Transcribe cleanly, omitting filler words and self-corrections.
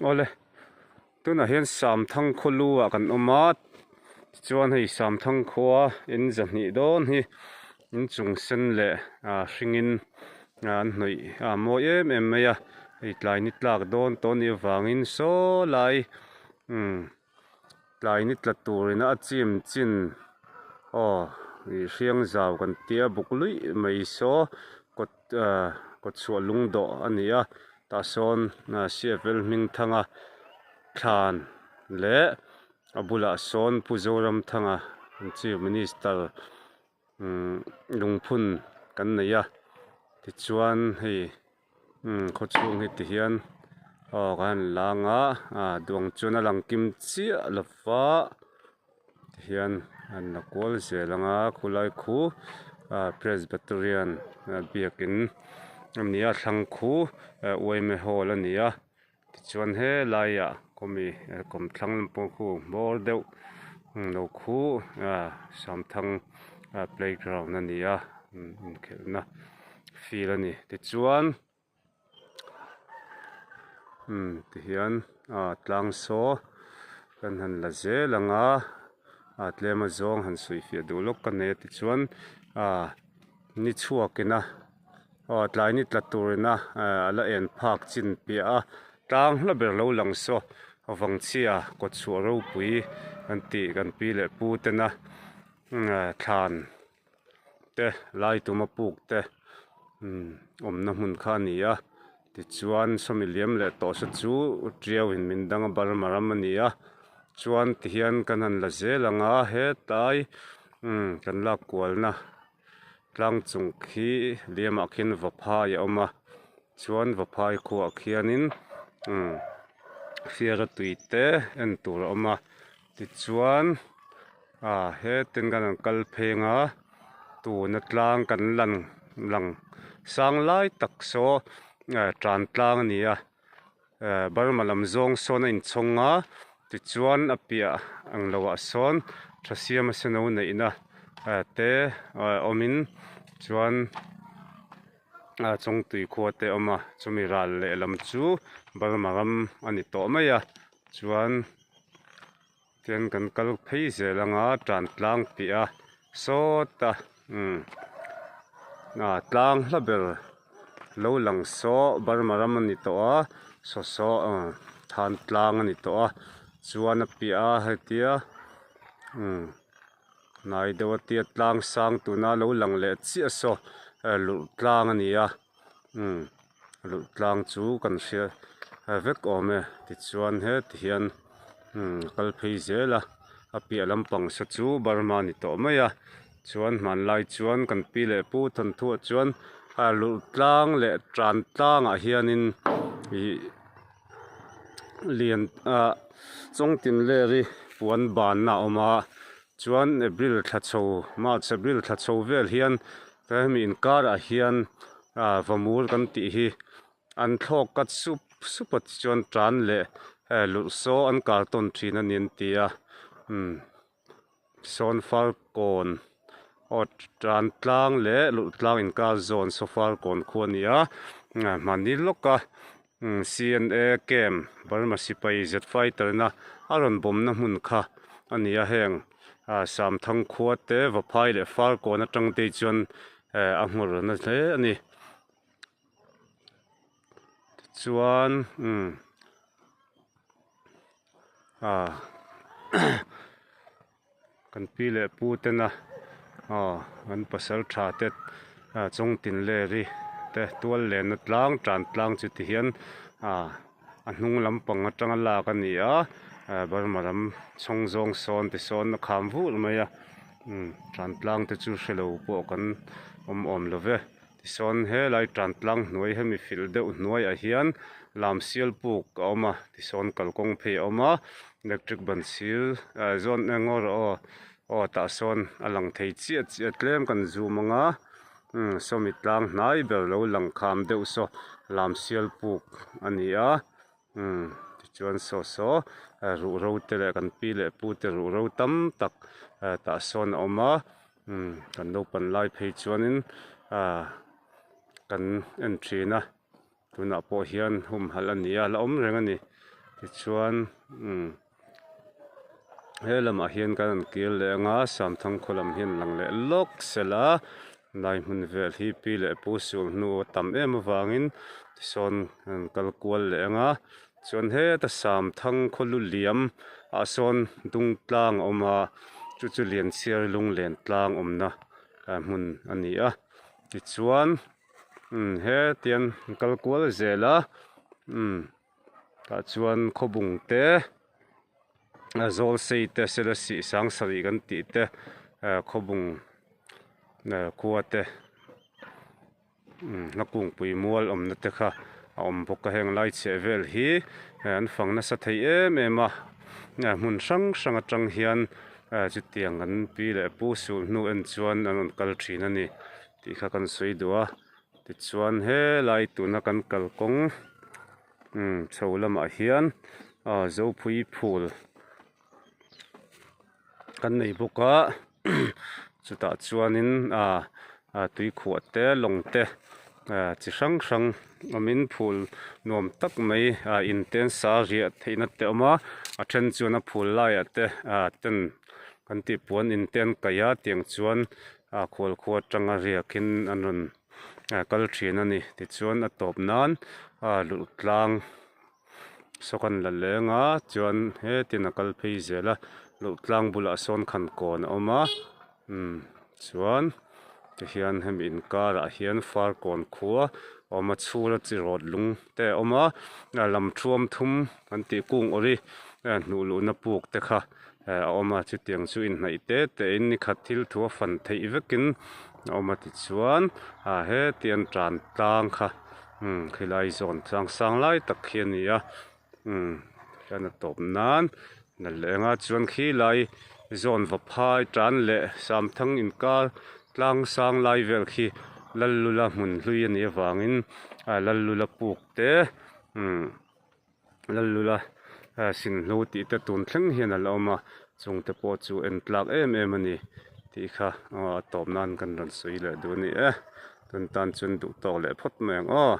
Awle tunah hian Samthang khaw lu ah kan awm a tichuan hei Samthang khua in zahnih dawn hi inchung sen leh ah hringin an hnawih a mawi em em mai a hei tlai ni tlak dawn tawh anih avangin saw lai umm tlai ni tla turin a chim chin aw ih hriang zau kan tia buk luih mai saw kawt ah kawt chhuah lung dawh a ni a tah sawn cfl hming thanga thlan leh a bulah sawn Pu Zoramthanga chief minister umm lungphun kan nei a tichuan hei umm khawchhung hi tihian aw kan han lang a ah duang chuan a lang kim chiah lo va tihian an la kual zel ang a khulai khu ah presbyterian biakin a ni a thlang khu yma hall a ni a. Tichuan helaiah kawmi kawmthlang lampang khu hmawr deuh lo khu Samthang playground a ni a inkhelhna field a ni tichuan umm tihian tlang saw kan han la zel ang a tlem a zawng han sawifiah duh lawk ka nei a tichuan ni chhuak ina. Aw tlai ni tla turina a la en phak chin piah a tlang hla ber lo lang saw vangchhia kawt chhuah ropui kan tih kan pi leh pu tena thlan te lai tuma puk te awmna hmun kha a ni a tichuan sawmi liam leh tawh se chu tiau in min dang a Burma ram a ni a chuan tihian kan han la zel ang a hetlai kan lak kualna. Tlang chung khi liamah khian vaphai a awm a chuan vaphai khuaah khianin umm fiara tui te en tur a awm a tichuan ah hetin kan han kal pheng a tuna tlang kan lan lang sang lai tak saw tan tlang a ni a. Burma lam zawng sawn a inchhawng a tichuan a piah ang loh ah sawn tha siam a seno neihna te awmin chuan chawngtui khua te a awm a chumi ral lehlam chu Burma ram a ni tawh mai a chuan. Tian kan kal phei zel anga tan tlang piah a sawta umm ah tlang hla ber lo lang saw Burma ram a ni tawh a saw saw ah than tlang a ni tawh a chuan a piah a hetia umm hnai deuh a tia tlang sang tuna lo lang leh chiah saw luh tlang a ni a umm luh tlang chu kan hria vek awm e tichuan heti hian umm a kal phei zel a a piah lampang se chu Burma a ni tawh mai a chuan hmanlai chuan kan pi leh pu thawnthuah chuan a luh tlang leh tan tlangah hianin ih lian ah chawngtin leri puan banna a awm a chuan April thla chho March April thla chho vel hian hemi inkarah hian ah vamur kan tih hi an thlawk kat sup sup a tichuan tan leh lurh saw an kar tawn thin a ni an ti a umm sawn far kawn aw tan tlang leh lurh tlang inkar zawn saw far kawn khu a ni a hmani lawk a umm C N A camp Burma sipai jet fighter na a rawn bawmna hmun kha a ni a heng ah Samthang khua te Vaphai leh Farkawn atang te hi chuan eh a nghawr na hle a ni tichuan umm ah kan pi leh pu tena aw an pasal tha te ah chawngtin leri te tual lenna tlang tan tlang chu ti hian ah a hnung lampang atanga lak a ni a ah Burma lam chhawng zawng sawn ti sawn a kham vur mai a umm tan tlang te chu hrelo pawh kan awm awm lo ve tisawn helai tan tlang hnuai hemi filh deuh hnuaiah hian lam sial puk a awm a tisawn kalkawng phei a awm a electric ban sir ah zawn eng aw rawh aw aw tah sawn a lang thei chiah chiah tlem kan zoom ang a umm sawmi tlang hnai ber lo lang kham deuh saw lam sial puk a ni a umm tichuan saw saw ruhro te leh kan pi leh pu te ruhro tam tak tah sawn a awm a umm kan naupan lai phei chuanin ah kan en thin a tunah pawh hian humhalh a ni a la awm reng a ni. Tichuan umm he lamah hian kan rawn kir leh ang a Samthang khaw lam hian lang leh lawk sela lai hmun vel hi pi leh pu sul hnu a tam em avangin tisawn an rawn kal kual leh ang a chuan heta Samthang khaw lu liam ah sawn dung tlang a awm a chu chu Lianchhiar lunglen tlang awmna hmun a ni a tichuan umm hetiang an kal kual zel a umm. Tah chuan khawbung te zawl sei te sela sih sang sarih kan tih te khawbung khua te hla kungpui mual awmna te kha a awm bawk a heng lai chheh vel hi an fang nasa thei em em a hmun hrang hrang atang hian chutiang kan pi leh pu sul hnu en chuan an rawn kal thin a ni tih kha kan sawi duh a. Tichuan helai tuna kan kalkawng umm chho lamah hian aw zopui phul kan nei bawk a chutah chuanin ah tuikhuah te lawng te ah chi hrang hrang awmin phul nuam tak mai ah in te an sa riah theihna te a awm a a then chuan a phul laiah te ah ten kan tih puan in te an kaih a tiang chuan a khual khua atanga riakin an rawn kal thin a ni tichuan a tawp nan a luh tlang saw kan la leng a chuan hetin a kal phei zel a luh tlang bulah sawn khan kawn a awm a umm chuan tihian hemi inkarah hian farkawn khua a awm a chhura chi rawt lung te a awm a lam thuam thum an tih kung awri hnuh luhna puk te kha. eh a awm a chutiang chu inhnaih te te in nikhat thil thu a fan theih vekin a awm a tichuan ah heti an tan tlang kha umm khilai zawn tlang sang lai tak khi a ni a umm hian a tawp nan nal leh anga chuan khilai zawn va phai tan leh samthang inkar tlang sang lai vel khi Lallula hmun hlui a nih avangin ah Lallula puk te umm. Lallula Sinhlu tih te tun thleng hian a la awm a, chung te pawh chu en tlak em em a ni tih kha a tawp nan kan rawn sawi leh duh a ni e, tun tan chuan duh tawk leh phawt mai ang aw.